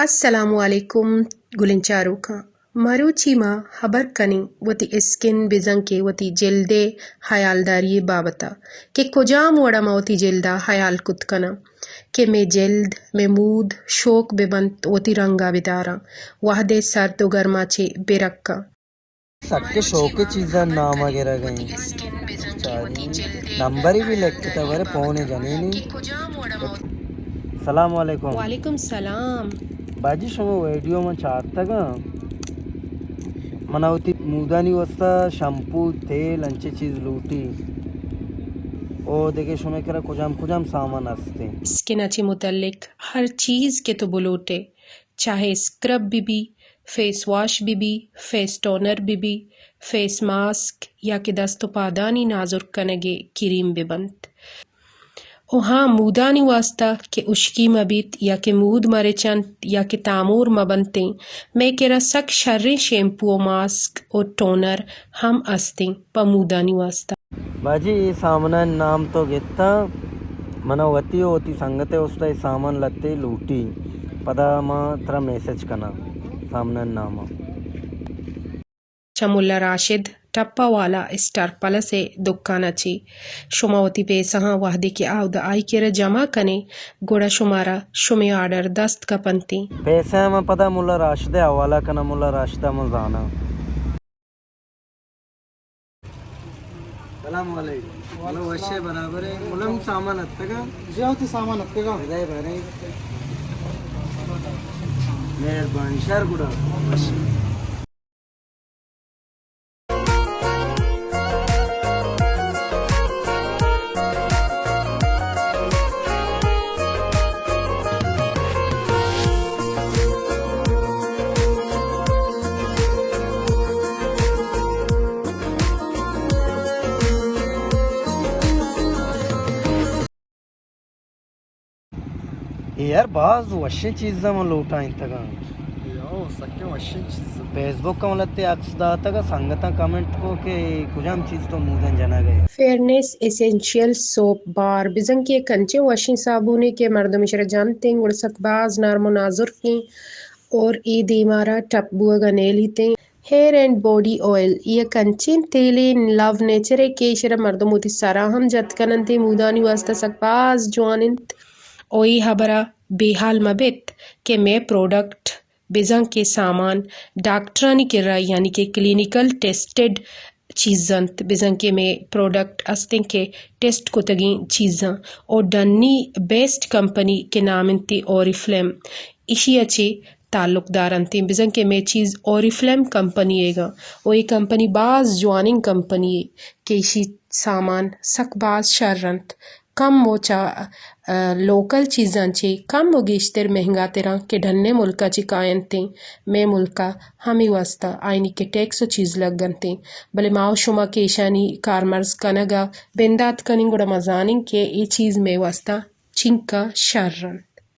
السلام علیکم گلیں چاروکاں، مروچی ما ہبر کنیں وتی اسکن بزاں کہ وتی جلد ءِ ہیالداری ءِ بابت ءَ کہ کجام وڑ ءَ ما وتی جلد ءَ ہیال کت کناں کہ مئے جلد، مئے مود شوک بہ بنت، وتی رنگ ءَ بداراں، وہدے سرد و گرما چہ بہ رکاں۔ سکیں شوکیں چیزاں نام ءَ گرگ ءَ ایں۔ چاری نمبر ءَ بھی لکھتا برے پون ءَ جنینی۔ سلام علیکم۔ وعلیکم سلام۔ باجی شما ویڈیو من چارتگاں۔ منا وتی مودانی واسطہ شمپو، تیل، انچیں چیز لوٹی۔ او دگہ شمے کرا کجام کجام سامان ہستیں؟ اسکن ءَ چہ متعلق ہر چیز کہ تو بلوٹے، چاہے اسکرب بہ بی، فیس واش بہ بی، فیس ٹونر بہ بی، فیس ماسک یا کہ دست و پادانی نازرک کنگ ءِ کریم بہ بنت۔ و ہاں، مودانی واسطہ کہ ہشکی مہ بیت یا کہ مود مہ رچنت یا کہ تامور مہ بنتیں، مئے کرا سک شریں شیمپو و ماسک و ٹونر ہم استیں پہ مودانی واسطہ۔ باجی، اے سامانانی نام تو گتا، منا وتی و وتی سنگت ءِ استا اے سامان لتے لوٹی، پدا ما ترا میسج کناں سامانانی نام ءَ۔ چہ ملا راشد ٹپہ والا اسٹار پلس ءِ دکان ءَ چہ شما وتی پیسہاں وہدے کہ آودا آئی کرا جمع کنے، گڑا شمارا شمے آرڈر دست کپنتیں۔ پیسہ ءَ من پدا ملا راشد ءِ حوالہ کناں، ملا راشد ءَ من زاناں۔ سلام علیکم۔ ملا وشے برابر ہے۔ ملا ہم سامان اتکگا؟ جی ہاں، تو سامان اتکگا۔ خدای بارے۔ مہربانی، شر گڑا۔ وشے۔ اے یار، باز وشیں چیزاں من لوٹائینتگاں۔ یو، سکیں وشیں چیز۔ فیس بک ءَ من لہتے عکس داتگ ءُ سنگتاں کمنٹ کو کہ کجام چیز تو موداں جنگ ءَ ئے۔ فیئرنیس ایسینشل سوپ بار، بزاں کہ یک انچیں وشیں صابونے کہ مردم ایشرا جنت ایں گڑا سک باز نرم ءُ نازرک ایں اور اے دیما را ٹپ بوگ ءَ نیلیت ایں۔ ہیئر اینڈ باڈی آئل، اے یک انچیں تیلے لو نیچر ءِ کہ ایشرا مردم وتی سرا ہم جت کننت ایں، مودانی واسطہ سک باز جوان انت۔ او اے ہبرا بے حال مہ بیت کہ مئے پروڈکٹ بزاں کہ سامان ڈاکٹرانی کرا، یعنی کہ کلینیکل ٹیسٹڈ چیز انت، بزاں کہ مئے پروڈکٹ استیں کہ ٹیسٹ کتگیں چیزاں، او ڈنی بیسٹ کمپنی کہ نام انت اوریفلیم، ایشی ءَ چہ تعلق دار انت، بزاں کہ مئے چیز اوریفلیم کمپنی ئیگاں، او اے کمپنی باز جوانیں کمپنی یے کہ ایشی سامان سک باز شر انت۔ کم ءُ چہ، ءَ، لوکل چیزاں چہ کم ءُ گیشتر مہنگا تراں کہ ڈنے ملکا چہ کاینت ایں، مئے ملکا ہمے واسطہ آئینی کہ ٹیکس ءُ چیز لگ انت ایں، بلے ما ءُ شما کہ ایشانی کارمرز کنگا بندات کنیں گڑا ما زانیں کہ اے چیز مئے واسطہ چنکا شر انت۔